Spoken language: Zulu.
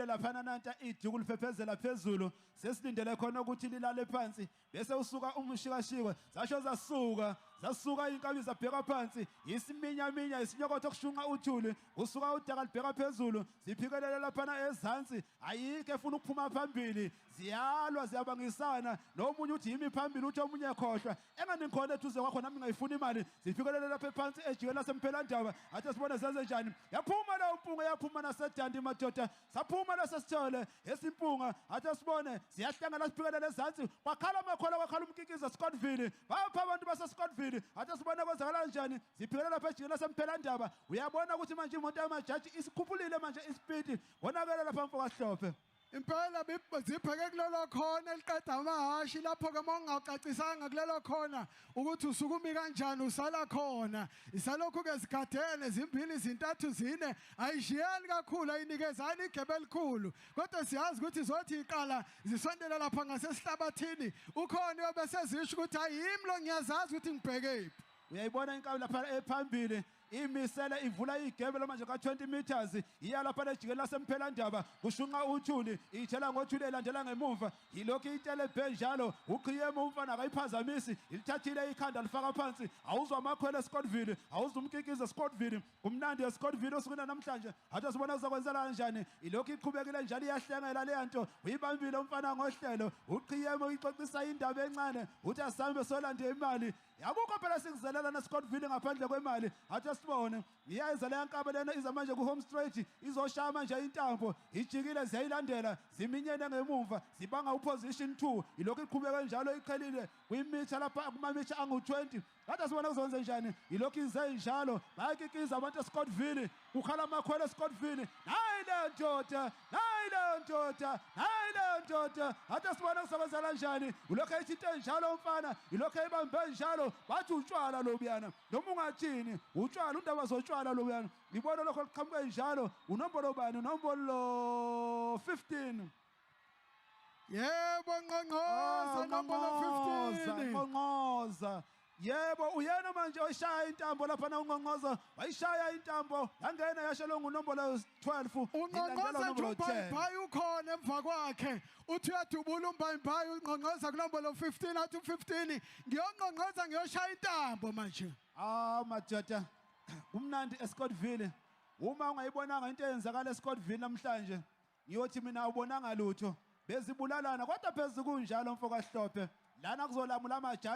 Laphana nanta iduku liphephezela phezulu, sesilindele khona ukuthi lilale phansi bese usuka umshikashikwe. Zasho zasuka, zasuka inkabi zabheka phansi, isiminyaminya, isinyokotho kushunqa uthuli, usuka udaka libheka phezulu, ziphikelele laphana ezansi, ayikho efuna ukuphuma phambili, ziyalwa, ziyabangisana, nomunye uthi yimi phambili, uthi omunye khohlwa, engani ngikhona eduze kwakho nami ngayifuna imali. Zifikelele lapha phansi ejikeni lasemphelandaba, athi sibone zenze njani. Yaphuma leyo mpunga, yaphuma nasedandi madoda, saphuma leso sithole esimpunga, athi sibone ziyahlangana, siphikelele ezansi, kwakhala amakhola, kwakhala umkikizo Scottville, bapha abantu base Scottville, athi sibone kwenzakala kanjani. Ziphikelele lapha ejikeni lasemphelandaba, uyabona ukuthi manje imoto yamajaji isikhuphulile manje isipidi, konakele lapha mfokahlophe. Impela zibheke kulelo khona eliqeda amahashi, lapho-ke uma ungacacisanga kulelo khona ukuthi usukumi kanjani, usala khona. Isalokhu-ke zigadene zimbili, zintathu, zine, ayishiyani kakhulu, ayinikezani igebe elikhulu, kodwa siyazi ukuthi zothi iqala zisondela lapha ngasesihlabathini, ukhona uyobe sezisho ukuthi ayimi lo, ngiyazazi ukuthi ngibhekephi. Uyayibona inkabi lapha ephambili imisele ivula igebe manje ka-20 meters, iya lapha lejikeni lasemphelandaba, kushunqa uthuli, ithela ngothuli, elandela ngemuva yilokhu itele bhe njalo uqhiyema umfana akayiphazamisi, ilithathile ikhanda lifaka phansi, awuzwa amakhwelo eScottville, awuzwa umkikizo eScottville, kumnandi eScottville osukwini namhlanje, athi sibona kuzokwenzela kanjani. Ilokhu iqhubekile njalo, iyahlengela leya nto, uyibambile umfana ngohlelo, uqhiyema uyixoxisa indaba encane, uthi asambe solande imali, akukho phela sikuzelela neScottville ngaphandle kwemali. Athi sibone iyayeza leya nkabe lena, iza manje ku-home straight, izoshaya manje intambo, ijikile, ziyayilandela, ziminyene ngemuva, zibanga uposition 2, ilokhu iqhubeke njalo, iqhelile kwimitha lapha kumamitha angu-20, kade sibona kuzokwenze njani. Ilokhu ize njalo, bayakikiza abantu eScottville, kukhala amakhwelo eScottville, nayi leyo ndoda, nayi leyo ndoda, nayi leyo ndoda, ade sibona kusebenza kanjani. Ulokhu ethi into enjalo umfana, ilokhu eyibambe njalo, bathi utshwala lobuyana, noma ungathini utshwala, undaba zotshwala lobuyana, ngibona lokho liqhamuke njalo. Unombolo bani? Unombolo 15. Yebo, Nqonqoza, nombolo 15. Nqonqoza, yebo, uyena manje oyishaya intambo lapha na, unqonqoza wayishaya intambo, yangena, yashelwe ngunombolo 12. Unqonqoza nje, umbayimbayi ukhona emva kwakhe, uthi uyadubula umbayimbayi, unqonqoza kunombolo 15, athi u15 ngiyonqonqoza, ngiyoshaya intambo manje. Ah madoda, kumnandi eScottville. Uma ungayibonanga into eyenzakala eScottville namhlanje, ngiyothi mina awubonanga lutho, bezibulalana, kodwa phezulu kunjalo mfokahlophe, lana kuzolamula amajaji.